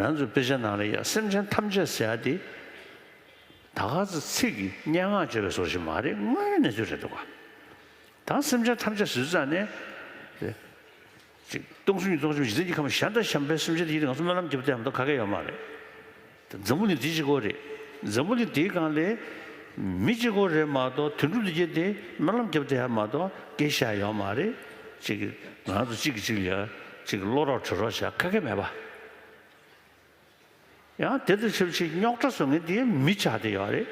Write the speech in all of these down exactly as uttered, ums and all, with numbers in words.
ང་ཚོའི་དཔེ་ཆ་ནང་ལ་ཡ་སེམས་ཅན་ཐམས་ཅད་ཟེར་ཡ་དེ་ད་ག་ཚོད་ཚིག་གི་སྙན་ངག་བརྗོད་པའི་བཟོ་ཞིག་མ་རེད། དངོས་ཡོད་གནས་ཚུལ་རེད་འདུག་ག་ད་སེམས་ཅན་ཐམས་ཅད་ཟེར་ཙང་ནས། ཅིག་སྟོང་གསུམ་གྱི་སྟོང་གསུམ་འཇིག་རྟེན་གྱི་ཁམས་གཞན་དང་གཞན་པའི་སེམས་ཅན་དེ་ཡིན་ཏེ་ང་ཚོ་སྨོན་ལམ་རྒྱབ་སྟེ་ཡང་མ་གཏོགས་ག་གེ་ཡོད་མ་རེད། འཛམ་བུ་གླིང་འདི་གཅིག་པོ་རེད། འཛམ་བུ་གླིང་འདིའི་སྒང་ལ་མི་གཅིག་པོ་རེད་མ་གཏོགས་དུད་འགྲོ་འདི་གྱད་དེ་སྨོན་ལམ་རྒྱབ་སྟེ་ཡང་མ་གཏོགས་སྐད་ཆ་ཡོད་མ་རེད། ཅིག་ང་ཚོ་གཅིག་གིས་གཅིག་ལ་ཡ་ཅིག་བློ་རོགས་གྲོས་རོགས་བྱ་ག་གེ་མེད་པ། ཡང་དེ་དང་ཆབས་ཅིག་རྙོག་དྲ་བཟོ་མཁན་དེ་མི་ཆགས་བསྡད་ཡོད་རེད།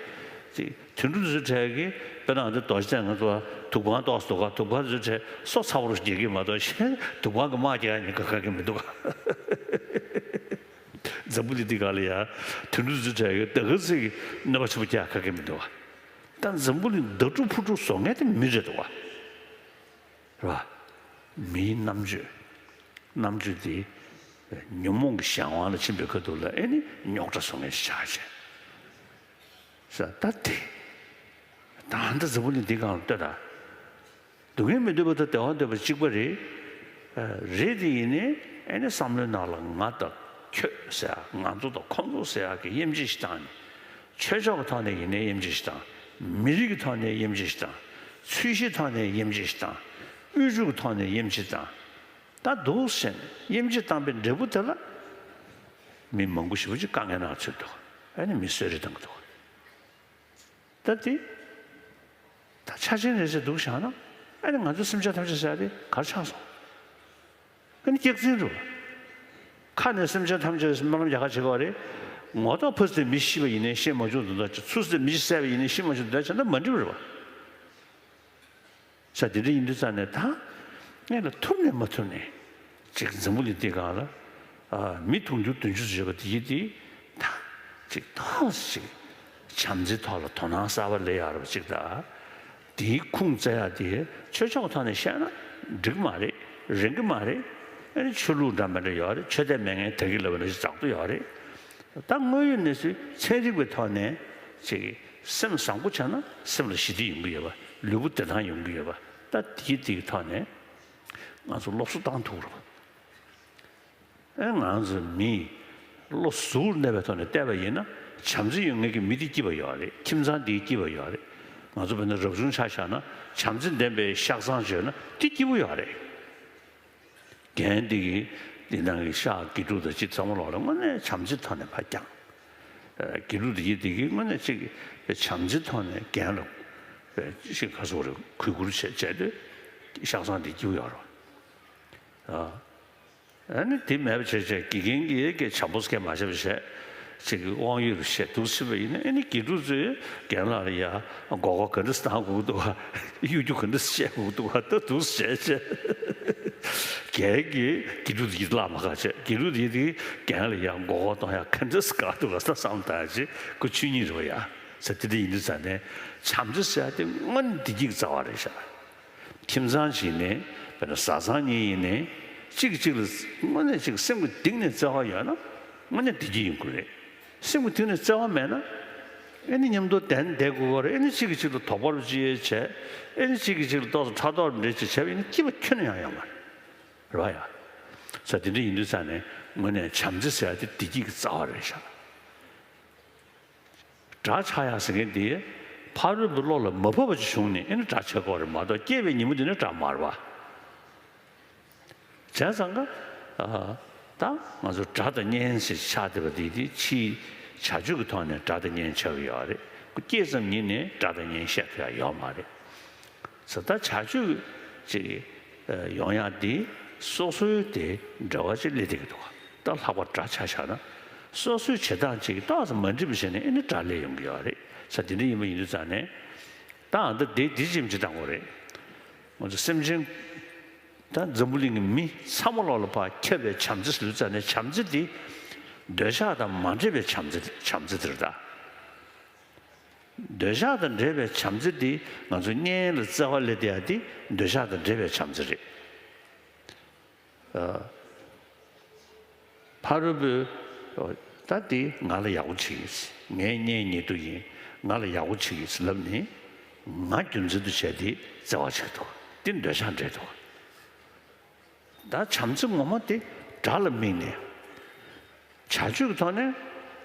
ཅིག་དུད་འགྲོ་ཚོའི་གྲས་ཀྱི་དཔེར་ན་འདི་རྡོ་རྗེ་གདན་ང་ཚོ་དུག་པང་ཏོག་ཙམ་འདུག་ག་དུག་པང་ཚོའི་གྲས་སོ་ཚ་པོ་རུ་རྒྱག་གི་མ་གཏོགས་གཞན་དུག་པང་གི་དམག་རྒྱག་ཡ་ཉེན་ཁ་ག་གེ་མི་འདུག་ག་འཛམ་བུ་གླིང་འདི་སྒང་ལ་ཡ་དུད་འགྲོ་ཚོའི་གྲས་ཀྱི་ད་ག་ཚོད་ཀྱི་གནོད་པ་ཆེན་པོ་རྒྱག་ག་གེ་མི་འདུག་ག་ད་འཛམ་བུ་གླིང་ཟླ་དཀྲུག་ཕུ་དཀྲུག་བཟོ་མཁན་དེ་མི་རེད་འདུག་ག་རེད་པ། མིའི་རྣམ་དཔྱོད། རྣམ་དཔྱོད་དེ་ཉོན་མོངས་ཀྱི་གཞན་དབང་ལ་ཕྱིན་པའི་ཁ་ཐུག་ལ་ཨེ་ནི་རྙོག་དྲ་བཟོ་མཁན་ཞིག་ཆགས་བྱས། ས་ད་དེ། ད་ལྟ་འཛམ་བུ་གླིང་འདི་སྒང་ལ་ལྟོས་དང་། སྡུག་བསྔལ་མི་འདོད་པ་དང་བདེ་བ་འདོད་པ་གཅིག་པ་རེད། རེད་དེ་ཡིན་ནའི་ཨེ་ནི་བསམ་བློའི་ནང་ལ་ང་དང་ཁྱོད་ཟེར་ཡ་ང་ཚོ་དང་ཁོང་ཚོ་ཟེར་ཡ་གི་དབྱེ་འབྱེད་ཞིག་བཏང་ནས། ཆོས་ཕྱོགས་ཀྱི་ཐོག་ནས་ཡིན་ནའི་དབྱེ་འབྱེད་ཞིག་དང་། མི་རིགས་ཀྱི་ཐོག་ནས་དབྱེ་འབྱེད་ཞིག་དང་། ཚུལ་གཞིའི་ཐོག་ནས་དབྱེ་འབྱེད་ཞིག་དང་། དབུལ་ཕྱུག་གི་ཐོག་ནས་དབྱེ་འབྱེད་དང་། ད་འདུག་ཟེར་ནས་དབྱེ་འབྱེད་བཏང་པའི་འབྲས་བུ་དེ་ལ་མི་མང་པོ་ཞེ་པོ་ཅིག་དཀའ་ངལ་ནང་ཚུད་འདུག་ཨ་ནི་མི་གསོད་རེས་བཏང་གི་འདུག་ད་དེ་ད་ཆ་ཆེན་རེད་ཟེར་འདུག་བཞག་ན་ཨ་ནི་ང་ཚོའི་སེམས་ཅན་ཐམས་ཅད་ཟེར་ཡ་དེ་ག་རེ་ཆགས་སོང་། ཨ་ནི་སྐྱག་རྫུན་རེད་པ། ཁ་ནས་སེམས་ཅན་ཐམས་ཅད་སྨོན་ལམ་རྒྱག་ག་བྱེད་དགོས་རེད། ངོ་ཐོག་ཕར་ཚུར་མི་ཤི་བ་ཡིན་ནའི་ཤི་མ་བྱུང་དོན་དག་ཅིག་ཚུར་ཚུར་མི་བསད་པ་ཡིན་ནའི་ཤི་མ་བྱུང་དོན་དག་བྱས་ན་མ་འགྲིག་པ་རེད་པ། ས་དེ་འདྲ་ཡིན་དུས་ཙང་ནས་ད་ངས་ལ་ཐུབ་ནས་མ་ཐུབ་ནས་ཅིག་འཛམ་བུ་གླིང་འདི་སྒང་ལ་ཨ་མི་དུང་ཕྱུར་བདུན་ཅུ་ཙམ་ཡོད་པ་དེ་ཡིན་དེ་ད་ཅིག་ཏོག་ཙམ་ཅིག་བྱམས་བརྩེའི་ཐོག་ལ་དོ་སྣང་གསར་པ་སླེབས་ཡག་རེད་པ་ཅིག་ད། དེའི་ཁུངས་བཙལ་ཡག་དེ་ཆོས་ཕྱོགས་ཐོག་ནས་བཤད་ན་འགྲིག་གི་མ་རེད། རན་གི་མ་རེད། ཨ་ནི་ཆོས་ལུགས་འདྲ་མི་འདྲ་ཡོད་རེད། ཆོས་དད་མེད་མཁན་དག་གི་ལབ་པ་ནང་བཞིན་རྫོགས་ཏུ་ཡོད་རེད། ད་དངོས་ཡོད་གནས་ཚུལ་ཚན་རིག་པའི་ཐོག་ནས་ཅིག་སེམས་བཟང་པོ་བྱས་ན་སེམས་ལ་ཞི་བདེ་ཡོང་གི་ཡོད་པ། ལུས་པོ་བདེ་ཐང་ཡོང་གི་ཡོད་པ། ད་དེའི་དེའི་ཐོག་ནས་ང་ཚོ་སློབ་གསོ་བཏང་ཐུབ་རེད་པ། ཨེ་ང་ཚོ་མི་བློ་གཟུར་གནས་པའི་ཐོག་ནས་བལྟས་པ་ཡིན་ན་བྱམས་བརྩེ་ཡོད་མཁན་གྱི་མི་དེ་སྐྱིད་པ་ཡོད་རེད། ཁྱིམ་ཚང་དེ་སྐྱིད་པ་ཡོད་རེད། ང་ཚོ་བོད་ནང་རབ་བྱུང་ཆ་བཞག་ན་བྱམས་བརྩེ་ལྡན་པའི་ཤག་ཚང་བྱོས་ན་དེ་སྐྱིད་པོ་ཡོད་རེད། རྒན་དེ་གིས་འདི་ནང་གི་ཤག་དགེ་ཕྲུག་དང་ཅི་ཚང་མ་ལོག་ལ་དངོས་གནས་བྱམས་བརྩེའི་ཐོག་ནས་ཕར་བསྐྱངས། ཨ་དགེ་ཕྲུག་དེ་གིས་དེ་གིས་དངོས་གནས་ཅིག་བྱམས་བརྩེའི་ཐོག་ནས་རྒན་ལ་ཅིག་ག་ཚོད་རེད་གུས་བཀུར་བྱས་བྱས་དུས་ཤག་ཚང་དེ་སྐྱིད་པོ་ཡོད་རེད། ཨ། ཨ་ནི་དེ་མེད་པ་བྱས་བྱས་དགེ་རྒན་གྱིས་སྐད་བྱམས་པོ་སྐད་མ་བྱས་པ་བྱས། ཅིག་གི་དབང་ཡོད་རུ་བཤད་འདུག་ཟེར་བ་ཡིན་ན་ཨ་ནི་དགེ་ཕྲུག་ཚོས་རྒན་ལགས་ལ་ཡ་མགོ་སྐོར་ག་འདྲ་བཏང་དགོས་འདུག་ག་གཡོ་སྒྱུ་ག་འདྲ་བཤད་དགོས་འདུག་ག་ད་འདུག་བྱས་བྱས། རྒན་གྱིས་དགེ་ཕྲུག་དེ་ཡིད་ལ་མ་ཁག་བྱས་དགེ་ཕྲུག་དེ་དེ་རྒན་ལ་ཡ་མགོ་སྐོར་གཏོང་ཡ་ག་འདྲ་ཟེར་ག་འདུག་ག་ད་བསམ་བཏང་ཅིག་ཁོ་ཆོས་ཉིད་རེད་བ་ཡ། ས་དེ་འདྲ་ཡིན་དུས་ཙང་ནས་བྱམས་བརྩེ་ཟེར་ཡ་དེ་དངོས་གནས་བདེ་སྐྱིད་ཀྱི་རྩ་བ་རེད་ཤག་ཁྱིམ་ཚང་ཞིག་ནས་དཔེར་ན་བཟའ་ཚང་གཉིས་ཡིན་ནའི་གཅིག་གིས་གཅིག་ལ་དངོས་གནས་ཅིག་སེམས་ཀྱི་གཏིང་ནས་བརྩེ་བ་ཡོད་ན་དངོས་གནས་བདེ་སྐྱིད་ཡོང་གི་རེད། སེམས་ཀྱི་གཏིང་ནས་བརྩེ་བ་མེད་ན་ཨེ་ནི་མཉམ་དུ་བསྡད་བསྡད་དགོས་ཀྱི་རེད། ཨེ་ནི་གཅིག་གིས་གཅིག་ལ་དོགས་པ་རུ་ཅི་ཡོད་བྱས་ཨེ་ནི་གཅིག་གིས་གཅིག་ལ་ཏོག་ཙམ་ཕྲག་དོག་རུ་འདྲེ་ཅིག་བྱས་པ་ཡིན་ན་སྐྱིད་པ་ཁྱོན་ནས་ཡང་ཡོད་མ་རེད། རེད་བ་ཡ། ས་དེ་འདྲ་ཡིན་དུས་ཙང་ནས་དངོས་གནས་བྱམས་བརྩེ་ཟེར་ཡ་དེ་བདེ་སྐྱིད་ཀྱི་རྩ་བ་རེད་ཤག་དགྲ་ཆགས་ཡག་ཟེར་མཁན་དེ་ཕ་རོལ་པོའི་བློ་ལ་མ་བབས་པ་ཅིག་བྱུང་ནས་ཨེ་ནི་དགྲ་ཆགས་ཀྱི་ཡོད་རེད་མ་གཏོགས་སྐྱེས་པའི་ཉིན་མོ་དེ་ནས་དགྲ་མ་རེད་པ། བྱས་ཙང་ཀ་ཨ་ད་ང་ཚོ་དགྲ་དང་གཉེན་ཟེར་ཆགས་བསྡད་པ་དེ་དེ་ཕྱིའི་བྱ་སྤྱོད་ཀྱི་ཐོག་ནས་དགྲ་དང་གཉེན་ཆགས་ཀྱི་ཡོད་རེད། ཁོ་སྐྱེས་ཙམ་ཉིད་ནས་དགྲ་དང་གཉེན་བཤད་ཐུབ་ཡག་ཡོད་མ་རེད། ཟེར་ད་བྱ་སྤྱོད་ཅིག་ཡོང་ཡག་འདི་སོ་སོའི་དེ་འབྲེལ་བ་ཅིག་སླེབས་བསྡད་ཀྱི་འདུག་ད་ལྷག་པར་དགྲ་ཆ་བཞག་ན་སོ་སོའི་བྱེད་སྟངས་ཅིག་ཏོག་ཙམ་མ་འགྲིག་པ་བྱས་ནས་ཨེ་ནི་དགྲ་སླེབས་ཡོང་གི་ཡོད་རེད། ས་དེ་འདྲ་ཡིན་པ་ཡིན་དུས་ཙང་ནས་ད་ཨ་ད་དེ་འདི་ཅིག་ཅིག་བཏང་དགོས་རེད། ང་ཚོ་སེམས་ཅན་ད་འཛམ་བུ་གླིང་གི་མི་ཚང་མ་ལོག་ལ་ཕར་ཁྱབ་པའི་བྱམས་བརྩེ་ཟེར་དུས་ཙང་ནས་བྱམས་བརྩེ་འདི་འདོད་ཆགས་དང་མ་འདྲེས་པའི་བྱམས་བརྩེ་བྱམས་བརྩེ་དེ་རེད་ད། འདོད་ཆགས་དང་འདྲེས་པའི་བྱམས་བརྩེ་འདི་ང་ཚོ་གཉེན་ལ་བརྩེ་བ་སླེབས་བསྡད་ཡ་འདི་འདོད་ཆགས་དང་འདྲེས་པའི་བྱམས་བརྩེ་རེད། ཨ། ཕ་རོལ་པོས་ད་འདི་ང་ལ་ཡག་པོ་བྱེད་ཀྱི་ངའི་གཉེན་ཉེ་དུ་ཡིན་ང་ལ་ཡག་པོ་བྱེད་ཀྱི་ལབ་ནས་ང་རྒྱུ་མཚན་དུ་བྱས་ཏེ་བརྩེ་བ་བྱེད་འདུག་འདི་འདོད་ཆགས་འདྲེས་འདུག་ད་བྱམས་བརྩེ་ངོ་མ་དེ་དགྲ་ལ་དམིགས་ནས། བྱ་སྤྱོད་ཀྱི་ཐོག་ནས་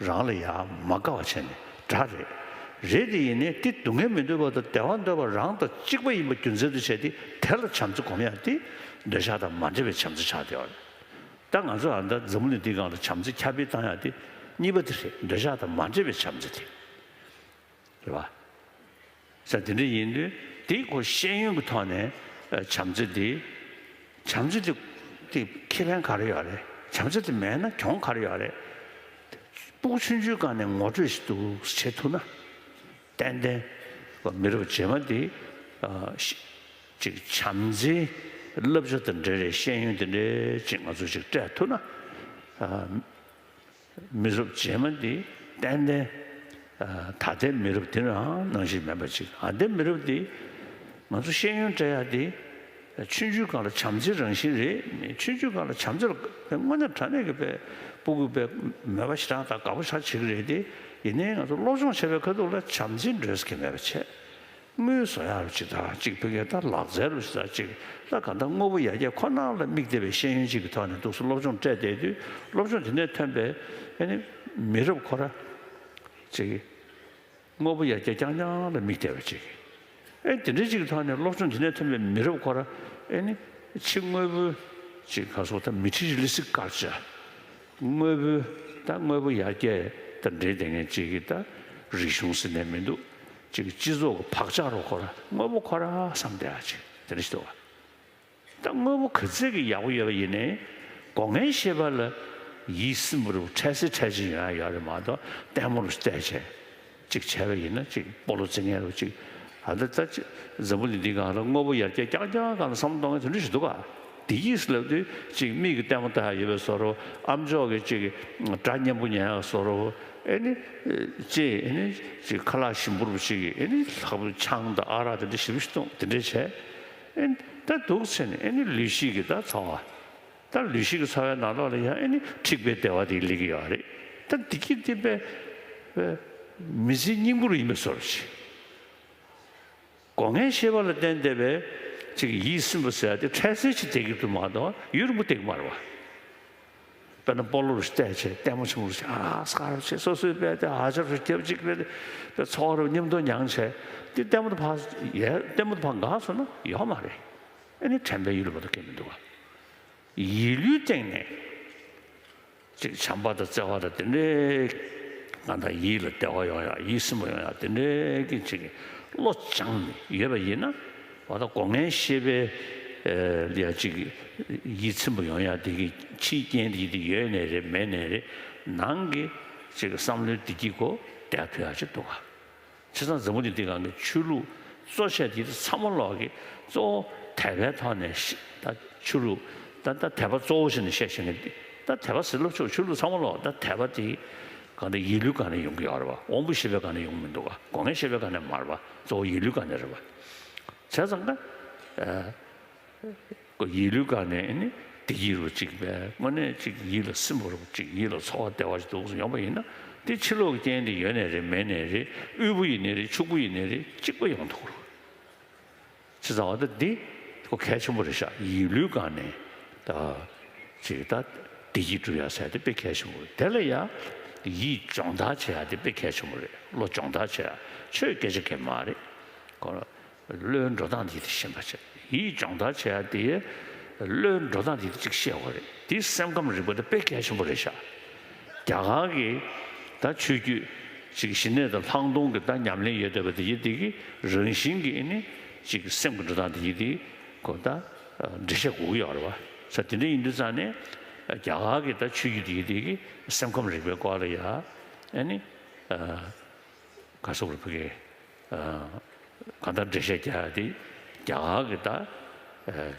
རང་ལ་ཡང་མ་དགའ་བ་བྱས་ནས་དགྲ་རེད། རེད་དེ་ཡིན་ནའི་དེ་སྡུག་བསྔལ་མི་འདོད་པ་དང་བདེ་བ་འདོད་པ་རང་དང་གཅིག་པ་ཡིན་པ་རྒྱུ་མཚན་དུ་བྱས་ཏེ་དེ་ལ་བྱམས་བརྩེ་སྒོམ་ཡག་དེ་འདོད་ཆགས་དང་མ་འདྲེས་པའི་བྱམས་བརྩེ་ཆགས་བསྡད་པ་རེད། ད་ང་ཚོ་ཨ་ད་འཛམ་བུ་གླིང་འདིའི་སྒང་ལ་བྱམས་བརྩེ་ཁྱབ་སྤེལ་བཏང་ཡག་དེ་གཉིས་པ་དེ་རེད། འདོད་ཆགས་དང་མ་འདྲེས་པའི་བྱམས་བརྩེ་དེ། རེད་པ། ས་དེ་འདྲ་ཡིན་དུས་དེའི་ཁོ་ཤེས་ཡོན་གྱི་ཐོག་ནས་ཨ་བྱམས་བརྩེ་དེ། བྱམས་བརྩེ་དེ་དེ་ཁེ་ཕན་ག་རེ་ཡོད་རེད། བྱམས་བརྩེ་དེ་མེད་ན་གྱོང་ག་རེ་ཡོད་རེད། སྤུ་གུ་ཆུང་ཆུང་སྒང་ནས་ངོ་སྤྲོད་ཞིག་འདུག་བྱེད་ཐུབ་ན། ཏན་ཏན་མི་རབས་རྗེས་མ་དེ་ཨ་ཤི་ཅིག་བྱམས་བརྩེའི་བསླབ་བྱ་དང་འབྲེལ་བའི་ཤེས་ཡོན་དེ་འདྲ་ཅིག་ང་ཚོ་ཅིག་སྤྲད་ཐུབ་ན། ཨ། མི་རབས་རྗེས་མ་འདི་ཏན་ཏན་ཨ་ད་ལྟའི་མི་རབས་འདི་རང་ནང་བཞིན་མེད་པ་ཅིག་ཨ་ལྟའི་མི་རབས་འདི་ང་ཚོ་ཤེས་ཡོན་སྤྲད་ཡག་འདི་ཆུང་ཆུང་སྒང་ལ་བྱམས་བརྩེའི་རང་བཞིན་རེད། ཆུང་ཆུང་སྒང་ལ་བྱམས་བརྩེ་ལ་དངོས་གནས་དྲང་གནས་ཀྱི་དཔེ་སྤུ་གུ་དཔེ་མོས་པ་ཞེ་དྲག་དང་དགའ་པོ་ཞེ་དྲག་བྱེད་ཀྱི་རེད་དེ། ཡིན་ནའི་ང་ཚོ་སློབ་སྦྱོང་བྱེད་པའི་ཁ་ཐུག་ལ་བྱམས་བརྩེ་འགྲོས་ཀྱི་མེད་པ་བྱས། དངུལ་བཟོ་ཡག་རུ་ཅིག་དང་ཅིག་ཕ་གིར་ད་ལག་རྩལ་རུ་ཅིག་དང་ཅིག་ད་གང་ལྟར་དངོས་པོ་ཡར་རྒྱས་ཁོ་ན་ལ་དམིགས་བསྡད་པའི་ཤེས་ཡོན་ཅིག་གི་ཐོག་ནས་འདུག་སེ་སློབ་སྦྱོང་སྤྲད་བསྡད་དུས་སློབ་སྦྱོང་དེ་ནས་ཐོན་པའི་ཨ་ནི་མི་རབས་ཁོ་ར་ཅིག་དངོས་པོ་ཡར་རྒྱས་རྐྱང་རྐྱང་ལ་དམིགས་བསྡད་པ་ཅིག་ཨེ་དེ་འདྲའི་ཅིག་གི་ཐོག་ནས་སློབ་སྦྱོང་དེ་ནས་ཐོན་པའི་མི་རབས་ཁོ་ར་ཨེ་ནི་ཕྱི་དངོས་པོའི་ཅིག་ག་སོགས་ད་མེ་ཊི་རི་ཡལ་ལི་སི་ཊིག་ཀལ་ཅར། དངོས་པོའི་ད་དངོས་པོ་ཡར་རྒྱས་དང་འབྲེལ་བསྡད་མཁན་ཅིག་གི་ད་རིག་གཞུང་ཟེར་ནས་མི་འདུག་ཅིག་སྤྱི་ཚོགས་ཀྱི་བག་ཆགས་རོ་ཁོ་ར་དངོས་པོ་ཁོ་ར་བསམ་བསྡད་ཡ་ཅིག་དེ་འདྲ་ཞིག་འདུག་བ། ད་དངོས་པོ་ག་ཚད་ཀྱི་ཡག་པོ་ཡོད་པ་ཡིན་ནའི་སྒོ་ངའི་ཤེས་པ་ལ་ཡིད་སིམ་པོ་རུ་འཕྲལ་སེལ་འཕྲལ་ཆེན་ཡོང་ཡ་ཡོད་རེད་མ་གཏོགས་ལྟད་མོ་རུ་བལྟས་བྱས་ཅིག་བྱས་པ་ཡིན་ན་ཅིག་སྤོ་ལོ་རྩེད་མཁན་རུ་ཅིག་ཨ་ད་ད་ཅིག་འཛམ་བུ་གླིང་འདིའི་སྒང་ལ་དངོས་པོ་ཡར་རྒྱས་རྐྱང་རྐྱང་སྒང་ལ་བསམ་བློ་གཏོང་མཁན་དེ་འདྲ་ཞིག་འདུག་ག་བདེ་སྐྱིད་ཟེར་ལབ་དུས་ཅིག་མིག་གིས་ལྟད་མོ་ལྟ་ཡ་ཡོད་པའི་བཟོ་འདྲ། ཨ་མཆོག་གིས་ཅིག་སྒྲ་སྙན་པོ་ཉན་ཡ་བཟོ་འདྲ། ཨེ་ནི་ཅེས་ཨེ་ནི་ཅིག་ཁ་ལག་ཞིམ་པོ་རུ་ཅིག་གིས་ཨེ་ནི་ལྷག་པར་དུ་ཆང་དང་ཨ་རག་དེ་འདྲ་ཞེ་པོ་ཞིག་འཐུང་དེ་འདྲ་བྱས། ཨེ་ནི་ད་འདུག་ཟེར་ནས་ཨེ་ནི་ལུས་ཤེས་ཀྱི་ད་འཚོ་བ། ད་ལུས་ཤེས་ཀྱི་འཚོ་བའི་ནང་ལོགས་ལ་ཡང་ཨེ་ནི་འཁྲིག་པའི་བདེ་བ་དེ་སླེབས་ཀྱི་ཡོད་རེད། ད་འདི་གི་འདི་པའི་པའི་མི་ཚེའི་སྙིང་པོ་རུ་ཡིན་པའི་བཟོ་འདྲ་ཅིག་སྒོ་ངའི་ཤེས་པ་ལ་བརྟེན་བསྡད་པའི་ཅིག་ཡིད་སིམ་པ་ཟེར་ཡ་དེ་འཕྲལ་སེལ་ཅིག་བསྡད་ཀྱི་འདུག་མ་གཏོགས་ཡུན་རིང་པོ་བསྡད་ཀྱི་མ་རེད་བ། དཔེར་ན་སྤོ་ལོ་རུ་བལྟས་བྱས་ལྟད་མོ་ཆུང་ངུ་རུ་བྱས་ཨ་སྐར་རུ་བྱས་སོ་སོའི་དཔེ་དེ་ཨ་ཅར་རུ་རྒྱབ་ཅིག་དཔེ་དེ་ཚོགས་རུ་མཉམ་དུ་མྱངས་བྱས་དེ་ལྟད་མོ་དེ་ཕར་ཡལ་ལྟད་མོ་དེ་ཕར་འགག་སོང་ན་ཡོད་མ་རེད། ཨེ་ནི་དྲན་པའི་ཡུལ་ལ་མ་གཏོགས་སྐྱེ་མི་འདུག་བ། ཡིད་བློའི་སྟེང་ནས་ཅིག་བྱམས་པ་དང་བརྩེ་བ་དང་དེ་འདྲའི་ང་དང་ཡིད་ལ་བདེ་བ་ཡོང་ཡ་ཡིད་སིམ་པ་ཡོང་ཡ་དེ་འདྲའི་གི་ཅིག་བློ་སྦྱངས་ནས་ཡོད་པ་ཡིན་ན་འོ་ད་སྒོ་ངའི་ཤེས་པའི་ཨེ་ལ་ཡ་ཅིག་ཡིད་ཚིམ་པ་ཡོང་ཡ་དེ་གི་ཕྱིའི་རྐྱེན་དེ་ཡིད་དེ་ཡོད་ནའི་རེད་མེད་ནའི་རེད་ནང་གི་ཅིག་བསམ་བློའི་བདེ་སྐྱིད་ཁོ་བདེ་ཐུབ་ཡ་ཅིག་འདུག་ག་བྱས་ཙང་འཛམ་བུ་གླིང་འདི་སྒང་གི་ཆོས་ལུགས་གཙོ་ཆེ་དེ་ཚང་མ་ལོག་གི་གཙོ་བོ་དད་པའི་ཐོག་ནས་ཤི་ད་ཆོས་ལུགས་ད་ད་དད་པ་གཙོ་བོ་བྱས་ནས་བཤད་བཞིན་གི་འདི་ད་དད་པ་ཟེར་ལབ་ཆོག་ཆོས་ལུགས་ཚང་མ་ལོག་ད་དད་པ་དེ་གང་ལྟར་ཡིད་བློའི་སྒང་ནས་ཡོང་གི་ཡོད་རེད་བ། དབང་པོ་ཤེས་པའི་སྒང་ནས་ཡོང་མི་འདུག་ག་སྒོ་ངའི་ཤེས་པའི་སྒང་ནས་མ་རེད་བ། གཙོ་བོ་ཡིད་བློའི་སྒང་ནས་རེད་བ། བྱས་ཙང་ད་ཨ། ཁོ་ཡིད་བློའི་སྒང་ནས་ནི་བདེ་སྐྱིད་རུ་གཅིག་པས་དངོས་གནས་གཅིག་ཡིད་ལ་སིམ་པོ་རུ་གཅིག་ཡིད་ལ་ཚོར་བ་བདེ་བ་ཞིག་འདུག་སེ་ཡོང་པ་ཡིན་ན་དེ་ཕྱི་ལོགས་ཀྱི་རྐྱེན་དེ་ཡོད་ནའི་རེད་མེད་ནའི་རེད། དབུལ་པོ་ཡིན་ནའི་རེད་ཕྱུག་པོ་ཡིན་ནའི་རེད་གཅིག་པ་ཡོང་ཐུབ་རུ། བྱས་ཙང་འོ་ད་འདི་ཁོ་གལ་ཆེན་པོ་རེད་ཤག་ཡིད་བློའི་སྒང་ནས་ད་ཅིག་ད་བདེ་སྐྱིད་སྒྲུབ་ཡ་ཟེར་དེ་དཔེ་གལ་ཆེན་པོ་རེད། དེ་ལ་ཡ་ཡིད་སྦྱོང་བརྡར་བྱེད་ཡ་དེ་དཔེ་གལ་ཆེན་པོ་རེད། བློ་སྦྱོང་བརྡར་བྱེད་ཡ་ཆོས་སྐད་ཆ་གང་མ་རེད། ཁོ་བློའི་འགྲོ་སྟངས་དེ་དེ་ཤེས་པ་བྱས། ཡིད་སྦྱོང་བརྡར་བྱེད་ཡ་དེ་བློའི་འགྲོ་སྟངས་དེ་དེ་གཅིག་ཤེས་དགོས་རེད། དེ་སེམས་ཁམས་རིག་པ་དེ་དཔེ་གལ་ཆེན་པོ་རེད་ཤག་རྒྱ་གར་གྱི་ད་ཆོས་བརྒྱུད་ཅིག་ཞི་གནས་དང་ལྷག་མཐོང་གི་ད་ཉམས་ལེན་ཡོད་བསྡད་པ་དེ་ཡི་དེ་གི་རང་བཞིན་གྱི་ཨེ་ནི་ཅིག་སེམས་ཀྱི་འགྲོ་སྟངས་དེ་ཡི་དེ་གོ་ད་འགྲེལ་བཤད་དགོས་ཀྱི་ཡོད་རེད་བ། ས་དེ་འདྲ་ཡིན་དུས་ཙང་ནས་རྒྱ་གར་གྱི་ད་ཆོས་བརྒྱུད་དེ་ཡི་དེ་གི་སེམས་ཁམས་རིག་པའི་སྐོར་ལ་ཡ་ཨེ་ནི། ག་སོག་རུ་ཕ་གི་གང་ལྟར་འགྲེལ་བཤད་རྒྱག་ཡ་དེ་རྒྱ་གར་གྱི་ད་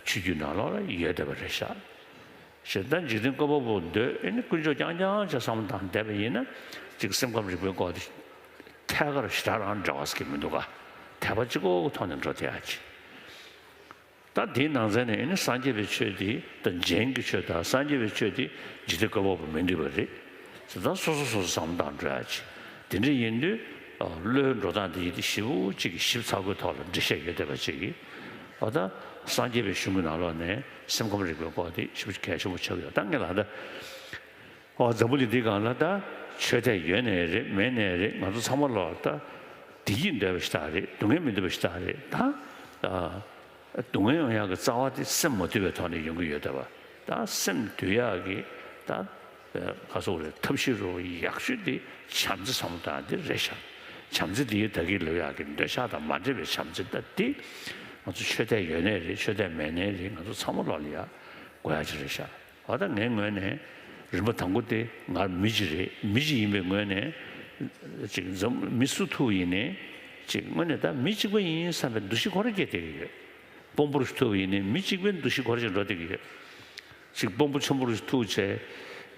ཆོས་བརྒྱུད་ནང་ལོགས་ལ་ཡོད་བསྡད་པ་རེད་ཤག་གཞན་ད་འཇིག་རྟེན་བཀོད་པ་པོ་འདོད་ཨེ་ནི་དཀོན་མཆོག་རྐྱང་རྐྱང་བྱས་བསམ་བློ་བཏང་བསྡད་པ་ཡིན་ན་ཅིག་སེམས་ཁམས་རིག་པའི་སྐོར་དེ་ཐད་ཀར་ཞེ་དྲག་རང་འབྲེལ་བ་ཟེར་གྱི་མི་འདུག་ག་དད་པ་གཅིག་པོ་གི་ཐོག་ནས་འགྲོ་བསྡད་ཡ་ཅིག་ད་དེའི་ནང་ཚན་ནས་ཨེ་ནི་སངས་རྒྱས་པའི་ཆོས་དེ་དང་རྗེན་གྱི་ཆོས་དང་སངས་རྒྱས་པའི་ཆོས་དེ་འཇིག་རྟེན་བཀོད་པ་པོ་མི་འདུས་པ་རེད། དེ་ད་སོ་སོ་སོ་སོ་བསམ་བློ་བཏང་འགྲོ་ཡ་ཅིག་དེ་འདྲ་ཡིན་དུས་བློའི་འགྲོ་སྟངས་དེ་ཡིན་དེ་ཞིབ་པོ་ཅིག་གི་ཞིབ་ཚགས་པོའི་ཐོག་ལ་འགྲེལ་བཤད་ཡོད་བསྡད་པ་ཅིག་གིས་འོ་ད་སངས་རྒྱས་པའི་གཞུང་གི་ནང་ལོགས་ནས་སེམས་ཁམས་རིག་པའི་སྐོར་དེ་ཞིབ་པོ་གལ་ཆེན་པོ་ཆགས་ཡོད། ད་ངས་ལ་ད་ ཨོ་འཛམ་བུ་གླིང་འདིའི་སྒང་ལ་ད་ཆོས་དད་ཡོད་ནའི་རེད་མེད་ནའི་རེད། ང་ཚོ་ཚང་མ་ལོག་ད་བདེ་སྐྱིད་འདོད་པ་ཞིག་ད་རེད། སྡུག་བསྔལ་མི་འདོད་པ་ཞིག་ད་རེད། ད་སྡུག་བསྔལ་ཡོང་ཡག་གི་རྩ་བ་དེ་སེམས་མ་དུལ་བའི་ཐོག་ནས་ཡོང་གི་ཡོད་བསྡད་པ། ད་སེམས་དུལ་ཡག་གི་ད་ག་སོག་རེད། ཐབས་ཤེས་རུ་ཡག་ཤོས་དེ་བྱམས་བརྩེ་ཚང་མ་དང་དེ་རེད་ཤག་བྱམས་བརྩེ་དེ་ད་གི་ལོ་ཡག་གི་འདོད་ཆགས་དང་མ་འདྲེས་པའི་བྱམས་བརྩེ་ད་དེ་ང་ཚོ་ཆོས་དད་ཡོད་ནའི་རེད་ཆོས་དད་མེད་ནའི་རེད། ང་ཚོ་ཚང་མ་ལོག་ལ་ཡ་དགོས་ཡག་ཅིག་རེད་ཤག་ཨ་ད་ངའི་ངོས་ནས་རིམ་པ་དང་པོ་དེ་ང་མི་གཅིག་རེད། མི་གཅིག་ཡིན་པའི་ངོས་ནས་ཅིག་འཛམ་མི་སུ་ཐུག་ཡིན་ནའི་ཅིག་དངོས་གནས་ད་མི་གཅིག་པ་ཡིན་བསམ་པའི་འདུ་ཤེས་ཁོ་རང་སྐྱེ་བསྡད་ཀྱི་ཡོད། དཔོན་པོ་རུ་ཐུག་ཡིན་ནའི་མི་གཅིག་པའི་འདུ་ཤེས་ཁོ་རང་ཅིག་འགྲོ་བསྡད་ཀྱི་ཡོད། ཅིག་དཔོན་པོ་ཆེན་པོ་རུ་ཐུག་བྱས་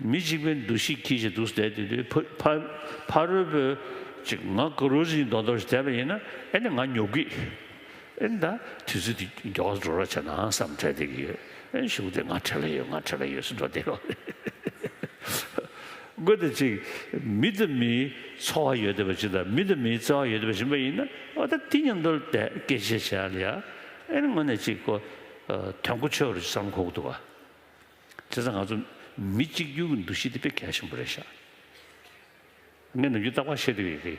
མི་གཅིག་པའི་འདུ་ཤེས་འཁྱེར་བྱས་འདུག་བསྡད་དུས་དུས་ཕ་ཕ་ཕ་རོལ་པོས་ཅིག་ང་དགའ་རོགས་ཅིག་མདོག་མདོག་ཞིག་བསྡད་པ་ཡིན་ན་ཨེ་ནི་ང་ཉོབ་ཀི། ཨེ་ནི་ད་དུས་ཚོད་དེ་མགྱོགས་སུ་འགྲོ་རོགས་བྱས་ན་བསམ་དྲན་བསྡད་ཀྱི་ཡོད། ཨེ་ནི་གཞུག་དེ་ང་བྲེལ་བ་ཡོད་ང་བྲེལ་བ་ཡོད་ཟེར་འགྲོ་བསྡད་ཡོད་རེད། དངོས་དེ་ཅིག་མི་དང་མིའི་ཚོར་བ་ཡོད་བསྡད་པ་ཅིག་དང་མི་དང་མིའི་བརྩེ་བ་ཡོད་བསྡད་པ་ཅིག་ཡིན་པ་ཡིན་ན་ཨོ་ད་དེ་མཉམ་དུ་བསྡད་སྐད་ཆ་བྱས་ལ་ཡ་ཨེ་ནི་དངོས་གནས་ཅིག་ཁོ་དོན་གོ་ཆོད་པ་རེད་བསམ་གོ་གི་འདུག་བ། བྱས་ཙང་ང་ཚོ་མི་གཅིག་གྱུར་གྱི་འདུ་ཤེས་དེ་དཔེ་གལ་ཆེན་པོ་རེད་ཤག་ངས་ནམ་རྒྱུན་རྟག་པར་བཤད་བསྡད་ཡོད་རེད།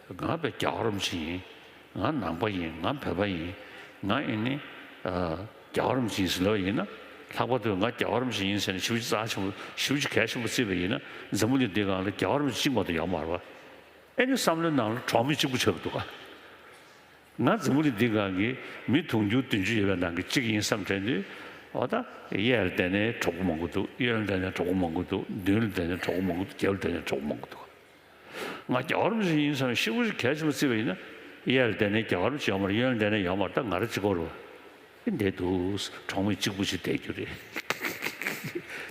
ང་དཔེ་རྒྱལ་བ་རིན་པོ་ཆེ་ཡིན། ང་ནང་པ་ཡིན། ང་བོད་པ་ཡིན། ང་ཨེ་ནི་ཨ་རྒྱལ་བ་རིན་པོ་ཆེ་ཡིན་ཟེར་ལབ་པ་ཡིན་ན་ལྷག་པར་དུ་ང་རྒྱལ་བ་རིན་པོ་ཆེ་ཡིན་ཟེར་ནས་ཞེ་པོ་ཅིག་རྩ་ཆེན་པོ་ཞེ་པོ་ཅིག་གལ་ཆེན་པོ་བརྩིས་པ་ཡིན་ན་འཛམ་བུ་གླིང་འདིའི་སྒང་ལ་རྒྱལ་བ་རིན་པོ་ཆེ་གཅིག་མ་གཏོགས་ཡོད་མ་རེད་བ། ཨེ་ནི་བསམ་བློའི་ནང་ལ་གྲོགས་མེད་གཅིག་པུ་ཆགས་ཀྱི་འདུག་ག་ང་འཛམ་བུ་གླིང་འདིའི་སྒང་གི་མི་དུང་ཕྱུར་བདུན་ཅུ་ཡོད་པའི་ནང་གི་གཅིག་ཡིན་བསམ་དྲན་དུས་ཨོ་ད་གཡས་ལ་བསྡད་ནའི་གྲོགས་པོ་མང་པོ་འདུག་གཡོན་ལ་བསྡད་ནའི་གྲོགས་པོ་མང་པོ་འདུག་མདུན་ལ་བསྡད་ནའི་གྲོགས་པོ་མང་པོ་འདུག་རྒྱབ་ལ་བསྡད་ནའི་གྲོགས་པོ་མང་པོ་འདུག་ང་རྒྱལ་བ་རིན་པོ་ཆེ་ཡིན་བསམ་ཤི་བོ་ཞིག་གལ་ཆེན་པོ་བརྩིས་པ་ཡིན་ན་གཡས་ལ་བསྡད་ནའི་རྒྱལ་བ་རིན་པོ་ཆེ་ཡོད་མ་རེད། གཡོན་ལ་བསྡད་ནའི་ཡོད་མ་རེད། ད་ང་རང་གཅིག་པོ་རེད་བ། འདི་འདུག་གྲོགས་མེད་གཅིག་པུ་ཞིག་བསྡད་རྒྱུ་རེད།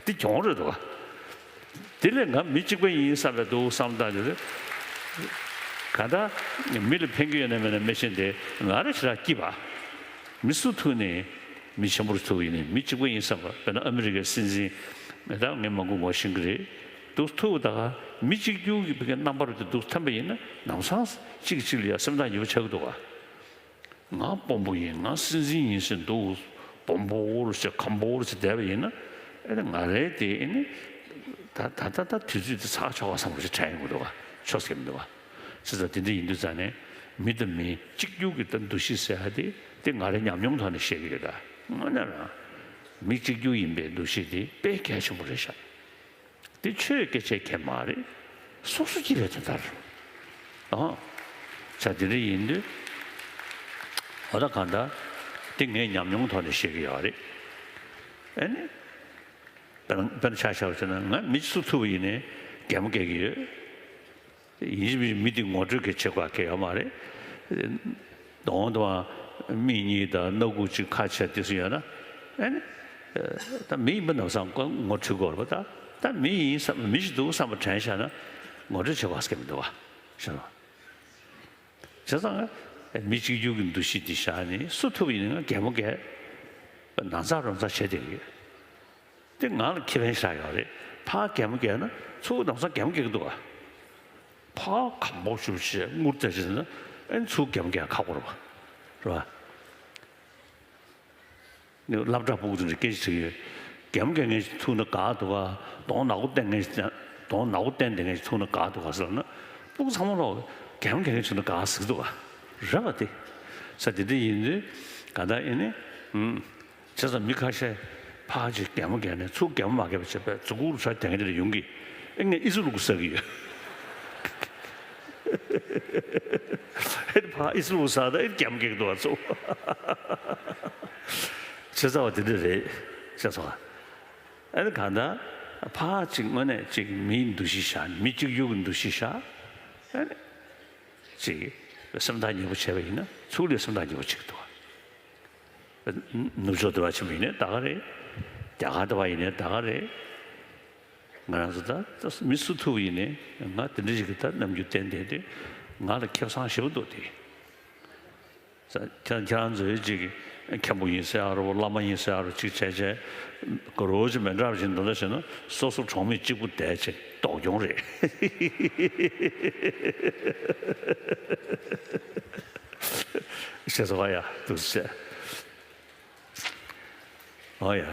འདི་གྱོང་རེད་དོ། དེ་ལས་ང་མི་གཅིག་པ་ཡིན་བསམ་པའི་འདུག་བསམ་སྟངས་དེ་རེད། གང་ལྟར་མི་ལ་ཕན་གྱི་ཡོད་ན་མེད་ན་མི་ཤེས་ཏེ་ང་རང་ཞེ་དྲག་སྐྱིད་པ། མི་སུ་ཐུག་ནས་མི་ཆེན་པོར་ཐུག་ཡིན་ནས་མི་གཅིག་པ་ཡིན་བསམ་པ། དཔེར་ན་ཨ་མི་རི་ཀའི་སྲིད་འཛིན་ད་ངས་མང་པོ་ངོ་ཤེས་ཀྱི་རེད། འདུག་ཐུག་ད་ག་མི་གཅིག་གྱུར་གྱི་བི་ཀའི་རྣམ་པར་དུ་འདུག་ཐོན་པ་ཡིན་ན་ལམ་སང་གཅིག་གིས་གཅིག་ལ་ཡ་སེམས་ཐག་ཉེ་པོ་ཆགས་ཀྱི་འདུག་ག་ང་དཔོན་པོ་ཡིན། ང་སྲིད་འཛིན་ཡིན་ཟེར་འདུག་དཔོན་པོ་རུ་ཟེར་ཁམ་པོ་རུ་ཟེར་བསྡད་པ་ཡིན་ན་ཨེ་ནི་ང་རེད་དེ་ཨེ་ནི་ད་ད་ད་ད་དུས་ཚོད་དེ་ཚར་ཆོག་ག་བསམ་པ་ཞིག་དྲན་ཡོང་གི་འདུག་ག་ཆོག་ཟེར་མི་འདུག་ག་བྱས་ཙང་དེ་འདྲ་ཡིན་དུས་ཙང་ནས་མི་དང་མི་གཅིག་གྱུར་གྱི་ད་འདུ་ཤེས་ཟེར་ཡ་དེ་དེ་ང་རའི་ཉམས་མྱོང་ཐོག་ནས་བཤད་ཀྱི་ཡོད་ད། དངོས་གནས་རང་མི་གཅིག་གྱུར་ཡིན་པའི་འདུ་ཤེས་དེ་དཔེ་གལ་ཆེན་པོ་རེད་ཤག་དེ་ཆོས་སྐད་ཆའི་ཁྱད་མ་རེད། སོ་སོ་སྐྱིད་པའི་དོན་དག་རེད། ཨང་། ཆ་དེ་འདྲ་ཡིན་དུས་ཨོ་ད་གང་ལྟར་དེ་ངས་ཉམས་མྱོང་ཐོག་ནས་བཤད་ཀྱི་ཡོད་རེད། ཨ་ནི་དཔེར་ན་དཔེར་ན་ཆ་བཞག་པ་བྱས་ན་ང་མི་སུ་ཐུག་པ་ཡིན་ནའི་གད་མོ་བགད་ཀྱི་ཡོད། ཡིན་གཅིག་མིན་གཅིག་མི་དེ་ངོ་སྤྲོད་གལ་ཆེ་བ་གལ་ཡོད་མ་རེད། གདོང་དང་མིག་གཉིས་དང་སྣ་ཁུག་ཅིག་ཁ་ཕྱེ་དེ་ཚོ་ཡོད་ན་ཨེ་ནི། ད་མི་ཡིན་པ་ནམ་སང་ངོ་འཕྲོད་དགོས་རེད་པ། ད་ད་མི་ཡིན་བསམ་མི་ཞིག་འདུག་བསམ་པ་དྲན་བཞག་ན་ངོ་སྤྲོད་བྱེད་དགོས་ཀྱི་མི་འདུག་བ། ཤེས་སོང་། བྱས་ཙང་མི་གཅིག་གྱུར་གྱི་འདུ་ཤེས་འདི་བཞག་ནས་སུ་ཐུག་ཡིན་ན་ང་གད་མོ་བགད། ནང་ཚགས་རོང་ཚགས་བྱས་བསྡད་ཀྱི་ཡོད། དེ་ང་ལ་ཁེ་ཕན་ཞེ་དྲག་ཡོད་རེད། ཕར་གད་མོ་བགད་ན་ཚུར་ནམ་སང་གད་མོ་བགད་ཀྱི་འདུག་ག་ཕར་གད་མོ་ཞུ་བྱས་དངུལ་བལྟས་བྱས་ན་ཨེ་ཚུར་གད་མོ་བགད་ཁག་པོ་རེད་པ། རེད་པ། སློབ་གྲྭ་ཕྲུ་གུ་ཚོ་ནས་སྐད་ཆ་དྲིས་ཡོད། གད་མོ་བགད་མཁན་ཞིག་ཐུག་ན་དགའ་འདུག་ག་གདོང་ནག་པོ་བསྟན་མཁན་ཞིག་གདོང་ནག་པོ་བསྟན་བསྡད་མཁན་ཞིག་ཐུག་ན་དགའ་འདུག་ག་ཟེར་ན་ཕྲུ་གུ་ཚང་མ་ལོག་གད་མོ་བགད་མཁན་ཞིག་ཐུག་ན་དགའ་ཟེར་གྱི་འདུག་ག་རེད་པ། དེ་ས་དེ་འདྲ་ཡིན་དུས་ག་ད་ཨེ་ནི་ཨུམ། བྱས་ཙང་མི་ཁ་ཤས་ཕར་ཅིག་གད་མོ་བགད་ནས་ཚུར་གད་མོ་མ་བགད་པ་བྱས་པས་མཛུབ་གུ་རུ་ཚར་དེ་འདྲ་ཡོང་གི། ཨེ་ངས་ཨི་ཟུག་ལུག་ཟ་གི་ཡོད། ཨེ་ཕར་ཨི་ཟུག་ལུག་ཟ་ད་ཨེ་གད་མོ་བགད་འདུག་བ་ཚོ། བྱས་ཙང་བ་དེ་འདྲ་རེད། བྱས་ཙང་བ། ཨེ་ནི་གང་ལྟར་ཕར་ཅིག་དངོས་གནས་ཅིག་མིའི་འདུ་ཤེས་བཞག་མི་གཅིག་གྱུར་གྱི་འདུ་ཤེས་བཞག་ཨེ་ནི་ཅིག་སེམས་ཐག་ཉེ་པོ་བྱས་པ་ཡིན་ན་ཚུར་ལས་སེམས་ཐག་ཉེ་པོ་ཅིག་འདུག་བ། ནུབ་ཕྱོགས་དུ་བ་ཆེན་པོ་ཡིན་ནའི་ད་ག་རེད། རྒྱ་གར་དུ་བ་ཡིན་ནའི་ད་ག་རེད། ང་རང་ཚོ་ད་ད་མི་སུ་ཐུག་ཡིན་ནའི་ང་དེ་འདྲ་ཞིག་གི་ད་རྣམ་འགྱུར་བསྟན་བསྡད་དུས་ང་ལ་ཁེ་བཟང་ཞེ་པོ་འདུག་དེ། ཁྱེད་ཁྱེད་རང་ཚོའི་ཅིག་མཁན་པོ་ཡིན་ཟེར་ཨ་རོ་བླ་མ་ཡིན་ཟེར་ཨ་རོ་ཅིག་བྱས་བྱས་ག་རོ་ཅིག་མི་འདྲ་བ་ཞིག་འདུག་ད་བྱས་ན་སོ་སོ་གྲོགས་མེད་གཅིག་པུ་བསྡད་བྱས་ལྡོག་གྱོང་རེད། ཞེས་སོགས་ཡ་འདུག་ཟེར། ཨོ་ཡ།